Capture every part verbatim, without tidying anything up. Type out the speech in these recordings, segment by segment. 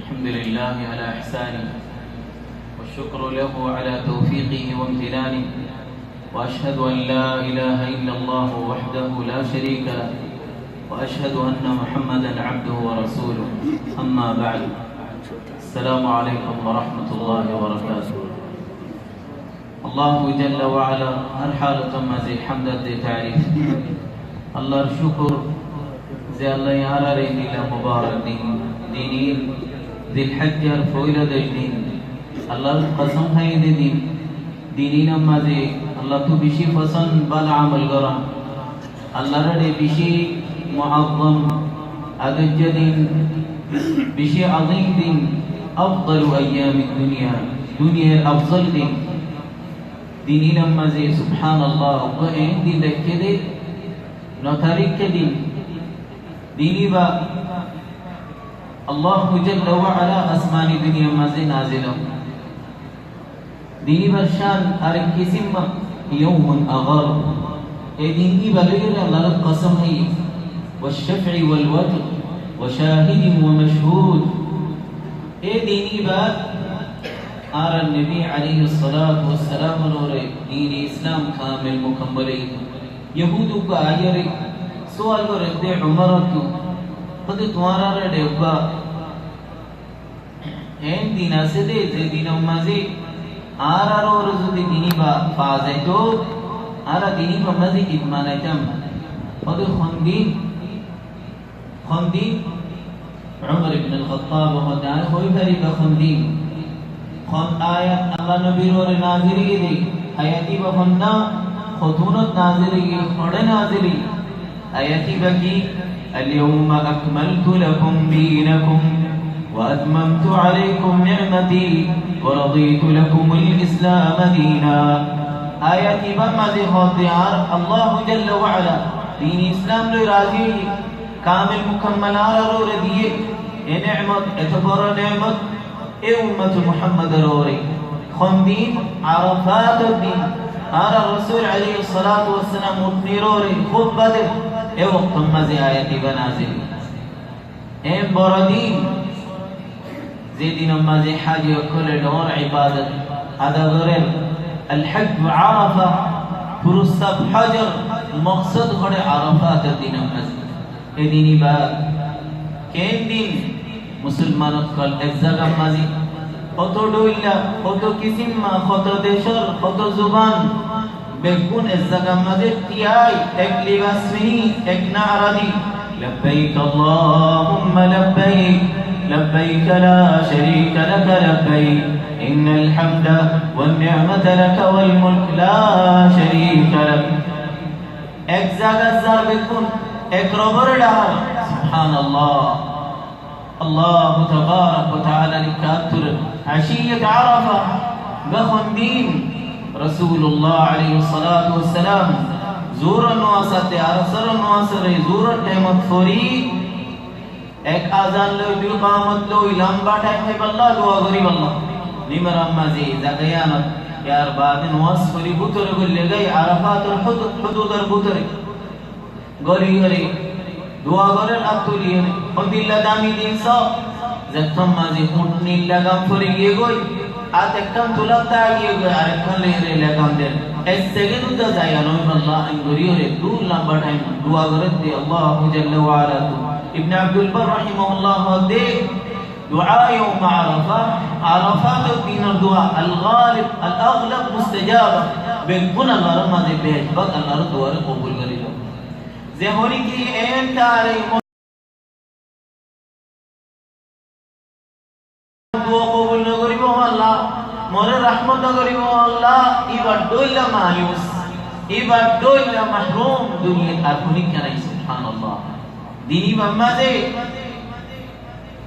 الحمد لله على إحسانه، والشكر له على توفيقه وامتنانه، وأشهد أن لا إله إلا الله وحده لا شريك له، وأشهد أن محمدا عبده ورسوله. أما بعد، السلام عليكم ورحمة الله وبركاته. Allahu jalla wa ala ar hálot or mazé hamd ar de tarif. Allar cúkur ze Allah ye añáráre endilla mubarak din, dini Zilhijjar foila doc din, Allar kosom hái de din, din inor mazé Allah ttu beci fosón bála amol gorón. Allar ade beci muazzam, adojja din, beci azim din, afdalu ayyamid dunya, duniyar afzal din. Din inor mazé, subhanallah, uggwá en din raikké de, no tarik ke din, din iba Allahu jalla wa ala asmani duniyar mazé nazil ó. Din ibar cán arek kisim, yawmun aghar. E din iba loiyóre Allar kosom hái, والشفع والوتر وشاهد ومشهود. E din iba añárar Nobi aláihis salatu was salam ore dine Islam kamil mukammal óiye. Yahud uggwá aiyóre sual gorer de Umar ottu, hóde tuáñrar ede uggwá en din asé de, ze dinor mazé añárar uore zodi din iba fa zaito, añára din ibar mazé id manaitam. Hóde hon din, hon din? Umar ibn al-Khattab hóde, añí hoi fari ba hon din. Hon ayat Allar Nobir uore nazil óiye de, ayat iba hon na, hotún ot nazil óiye, hoçé nazil óiye? Ayat iba ki? اليوم أكملت لكم دينكم وأتممت عليكم نعمتي ورضيت لكم الإسلام دينا. Ayat ibar mazé hóde ar Allahu jalla wa ala din Islam loi razi óiye, kamil mukammal añárar uore diye. E nemot, eto boro nemot, e ummat Muhammador uore. Hon din? Arafator din. Añárar Rosul aláihis salatu was salam uñtnir uore khutba der, e woktor mazé ayat iba nazil. En boro din, ze dinor mazé haji ókkole dhoóñr ibadot ada gorer. الحج عرفة, furusab hojor moksod hoçé Arafator dinor mazé. E din iba ken din? Musolman ókkol ek zagar mazé, hoto dhoilla, hoto kisim, hoto decor, hoto zuban, beggún ek zagar mazé thíyai, ek libas fini, ek nara di, لبيك اللهم لبيك، لبيك لا شريك لك لبيك، إن الحمد والنعمة لك والملك لا شريك لك. Ek zagat zar beggún, ek robore dahar. Subhanallah. Allahu tabarak wa taala likká attur, عشية عرفة, ba hon din? Rosulullah aláihis salatu was salam zuhuror nomaz adde, asaror nomaz ore zuhuror thaimot fori, ek azan loi, dui kamot loi, lamba thaim háibolla, dua goríbolla. Nimar mazé zagayanot, yar bade nomaz fori bútore goille gai Arafator hudud, hududor bútore. Gori gori dua gorer, at tuliyore, hondilla dami din só, zettót mazé uñtnir legam fori giyé goi, at ekkán tulat táki giyé goi, arekkán loiyore legam der. Ek sekend uddá zaiya no óibolla, en goriyore dur lamba thaim dua gorer de Allahu jalla wa ala ttu. Ibne Abdul Bar rahimahullah hoódde, دعاء يوم عرفة, Arafator dinor dua, الغالب، الأغلب مستجابة, beggún Allar mazé beci bák Allar duare kobul gorí lo. Ze honíkka en tare dua kobul no goríbo Allah, more rahmot no goríbo Allah, iba dhoilla mayus, iba dhoilla mahrum, duniyat ar honíkka nai, subhanallah. Din ibar mazé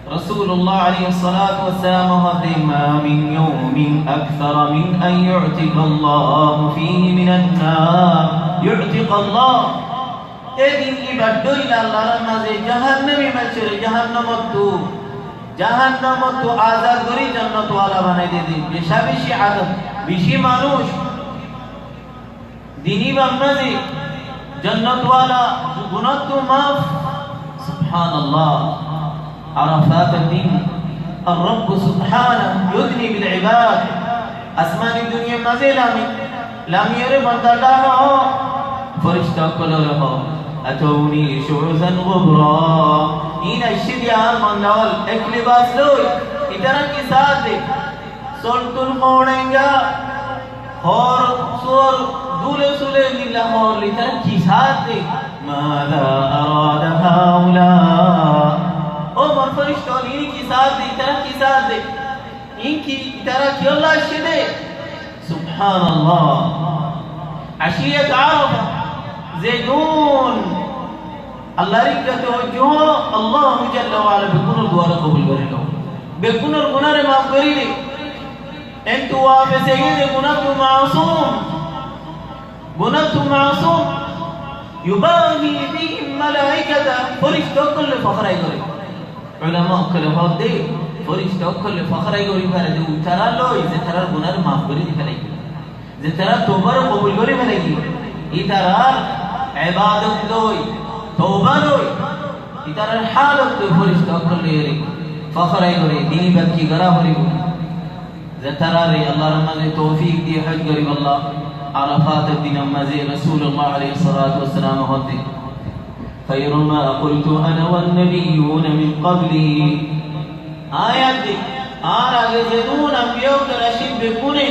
Rosulullah aláihis salatu was salam hoódde, ما من يوم أكثر من أن يعتق الله فيه من النار، يعتق الله. E din ibar dhoilla Allar mazé jahannami manúcore jahannamottu, jahannamottu azad gorí jonnot wala banai de din. Beca beci adad, beci manúc. Din ibar mazé jonnot wala, gunáttu maf. Subhanallah. Arafator din. Ar-Rabbu subhanahu yudni bil ibad. Asmani duniyar mazé lami, lami ore banda dahó, fóricta ókkol ore hó, "Atawni shu'uzan ghubra." Iín aiccé de añár banda ókkol ek libas loi, itará ki saá de? Sol tul hoóñenga, hór, suor, dule sule nilla hór, itará ki saá de? "Madha arada haula?" Ó mor fóricta ókkol, iín ki saá de? Itará ki saá de? Iín ki, itará kiyólla aiccé de? Subhanallah. Ashiyat Arafa, zedún Allar ikká tawajjuh, Allahu jalla wa ala beggúnor duare kobul gorí lo. Beggúnor gunáre maf gorí de. Entú wafes aiyé de gunáttú masum. Gunáttú masum. Yubahi bihim malaikata, fóricta ókkol loi fókrai goré. Ulama ókkole hoódde, fóricta ókkol loi fókrai gorí fare de, itará loi, ze itarár gunáre maf gorí di félaiye, ze itarár toubare kobul gorí félaiye, itarár ebadot loi, touba loi, itarár hálot loi fóricta ókkol loi ere fókrai goré, din ibát ki gorá foribó. Ze tarare Allar mazé toufik diye hoj goríbolla, Arafator dinor mazé Rasulullah aláihis salatu wassalam hoódde, "Khairu ma qultu ana wan nabiyyuna min qabli." Añár age, añár age zedún ambiya ókkol accíl beggúne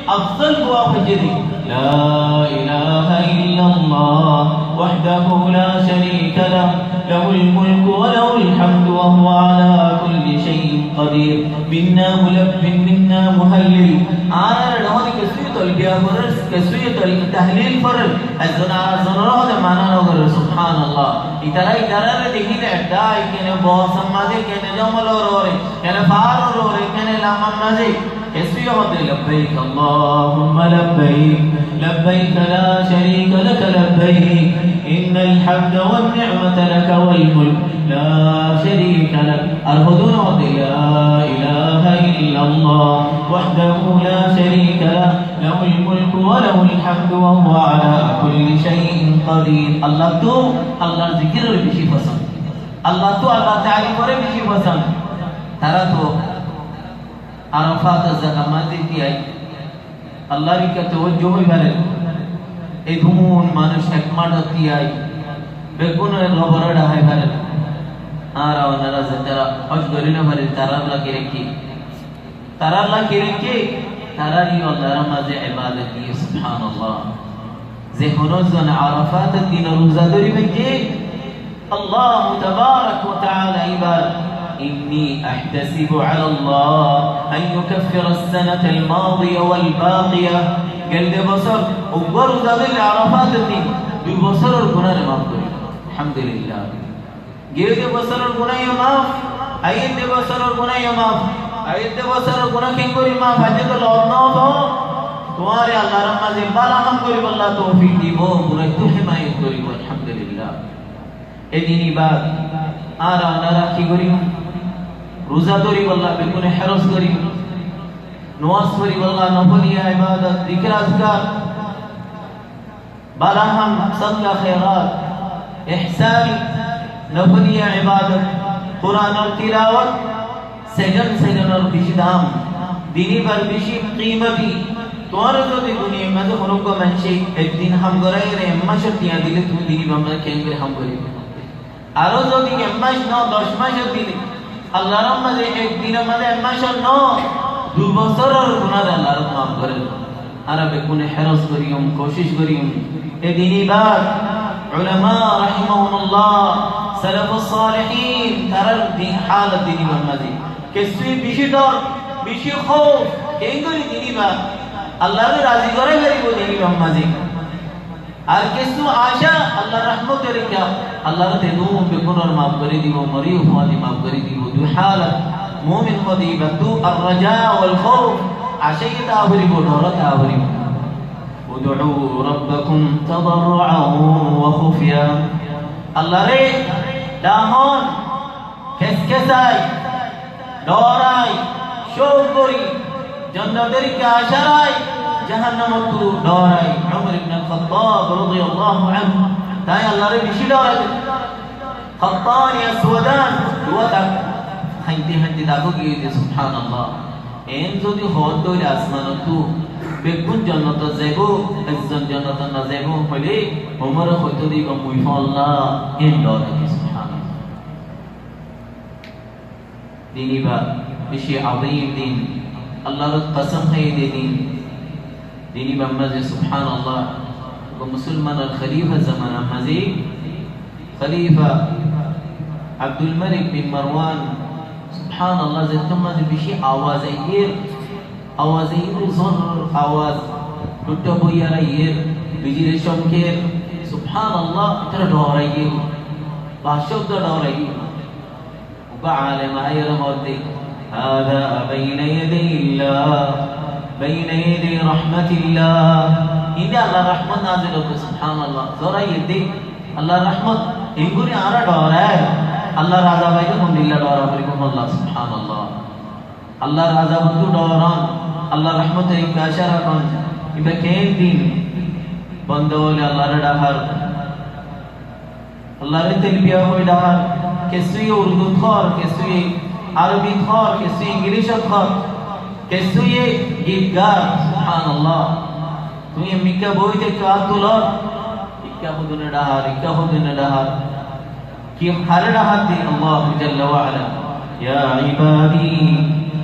afzol dua foijjé de, "La ilaha illallah wahdahu la sharika lah, lahul mulku wa lahul hamdu wa huwa ala kulli shay'in qadir." Minna mulabbin, minna muhallil. Añárar eçé hoóde kessúye tolbiya forer, kessúye tol-, tahlil forer. Ezzone arezzonore hoóde mana no gorer, subhanallah. Itará itaráre dekíle eddá, kene bosor mazé, kene jongolor uore, kene faáror uore, kene lamar mazé. Kessúye hoóde, "Labbaik Allahumma labbaik, labbaik la sharika laka labbaik, innal hamda wan ni'mata laka wal mulk, la sharika lak." Ar hodún hoóde, "La ilaha illallah wahdahu la sharika lah, lahul mulku wa lahul hamdu wa huwa ala kulli shay'in qadir." Allattú Allar zikirore beci fosón, Allattú Allar tarifore beci fosón. Tará to Arafator zaga mazé tiyai Allar ikká tawajjuh ói farer. Edún manúic ek maçot tiyai beggúnore kobore dhahái farer. Añára onora zetará hoj gorí no fari, tarálla ki raikké? Tarálla ki raikké? Tará yó Allar mazé ebadot diye, subhanallah. Ze honó zone Arafator dine ruza dóri faijje, Allah tabarak wa taala ibar, "Inni ahtasibu ala Allah an yukaffira as-sanata al-madiya wal baqiya." Gelde bosór uggwá ruza dóille Arafator din, dui bosóror gunáre maf gorí. Alhamdulillah. Giyé de bosóror guná yó maf, aiyé de bosóror guná yó maf. Aiyé de bosóror guná keéngorí maf? Aijjó to lor no fo. Tuáñre Allar mazé bála ham goríbolla toufik dibo, gunáttú hemayot goríbo. Alhamdulillah. E din ibát añára onora ki goríyum? Ruza dóribolla beggúne héros goríyum. Nomaz foríbolla, nofoliya ebadot, zikir azkar, bála ham, sodaka, kherat, ehsán, nofoliya ebadot, Quranor tilawot, segon segonor beci dam, din ibar beci kimoti. Tuáñra zodi duniyar mazé honó uggwá maincé ek din ham goráiyore ek macor tiañ dile tuñí din ibar mazé keéngorí ham goríba? Aró zodi ek mac no, doc macor dile, Allar mazé ek dinor mazé ek macor no, dui bosóror gunáre Allar maf gorer. Añára beggúne héros goríyum, kucíc goríyum. E din ibát ulama rahimahumullah, salafus salihin, tarár din, hálot din ibar mazé kessú beci dor, beci hóuf, keéngorí din iba Allaré razi gorái faribo din ibar mazé. Ar kessú acá Allar rahmotor ikká, Allar te dun beggúnor maf gorí dibo, mori fúañti maf gorí dibo. Dui hálot, mumin hoóde ibattú ar-raja wal hóuf, acá yó táa foribo, dor ó táa foribo. "Ud'u rabbakum tadarru'an wa khufya." Allaré dahón, keskesái, dhorai, cóuk gorí, jonnotor ikká acá rai, jahannamottú dhorai. Umar ibn al-Khattab radiyallahu anhu, tái Allaré beci dhorai. Khattani aswadan, duwá tak. Háñti háñti dakó giyé de, Subhánallah. Eén zodi hoódde óile asmanottú beggún jonnotot zaibó, ezzon jonnotot no zaibó hoilé, Umore hoitó de íba mui fólla, eén dhoór aiyé, Subhánallah. Din íba beci azim din, Allar kosóm háiye de din. Din íbar mazé, Subhánallah, uggwá musolmanor kalifa zomanar mazé, kalifa Abdul Malik bin Marwan, Subhánallah, zettór mazé beci awaz aiyér, awaz aiyér, zorr awaz, thuttá boiyar aiyér, bijili cómker, Subhánallah, ítara dhoraiyér, baccá uggwá dhoraiyér. Uggwá alem aiyóre hoódde, "Háza baina yadaillah, baina yadai rahmatillah." Inde Allar rahmot nazil ódde, Subhánallah. Dhoraiyér de Allar rahmot, engori añára dhorair. Allar azab aile hondilla dhora foribo, Subhánallah. Allar azabottú dhoron, Allar rahmotor inka acá rakón. Íba keén din bonda óile Allaré dhahar. Allaré telbiya hoi dhahar, kessúye Urdut hoór, kessúye Arobit hoór, kessúye Inglicot hoór, kessúye git gaar, Subhánallah. Tuñí emmikká boói táikko, át tulor, ikká hodune dhahar, ikká hodune dhahar. Ki haré dhahar de? Allahu jalla wa ala. يا عبادي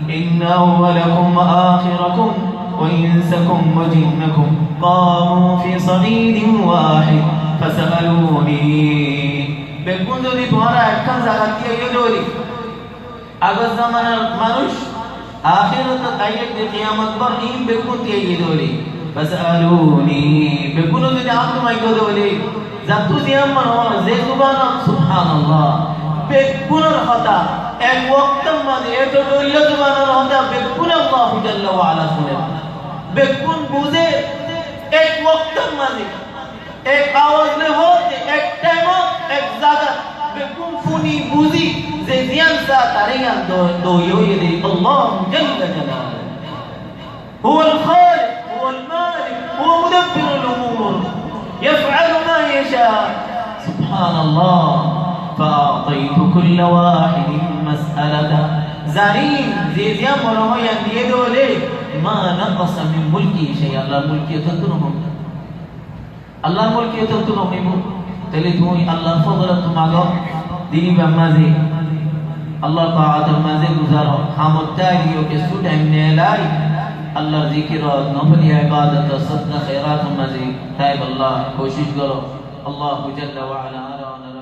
إن أولكم وآخركم وإنسكم وجنكم قاموا في صعيد واحد فسألوني. Beggún zodi tuáñra ekkán zagat aiyó de óile, agor zomanar manúic, ahératot aiyér de kiyamot bor, iín beggún aiyé de óile, فسألوني, beggúne zodi añáttu maiggo de óile, zattú ziyán mone hoó, ze zubanot, Subhánallah, beggúnor hotá, ek woktór mazé, eto dhoilla zubanor hotá beggúne Allahu jalla wa ala fúner. Beggún buzé, ek woktór mazé, ek awaz loi hoódde, ek thaimot, ek zagat, beggún fúni buzí, ze ziyán saá taré yían do-, doiya óiye de, Allahu jalla jalaluhu. هو الخالق، هو المالك، هو مدبر الأمور، يفعل ما يشاء. Subhánallah. فأعطيت كل واحد مسألته. Zanin, ze ziyán mone hoó yían diyé de óile, ما نقص من ملكه شيء, Allar mulkiyotottú no homibo. Allar mulkiyotottú no homibo. Tóile tuñí Allar fozolottú mago, din íbar mazé, Allar taator mazé guzaro, hamot táileyo kessú thaim neelai, Allar zikirot, nofoli ibadot, sodka hoirator mazé táibolla kocic goró. Allahu jalla wa ala añára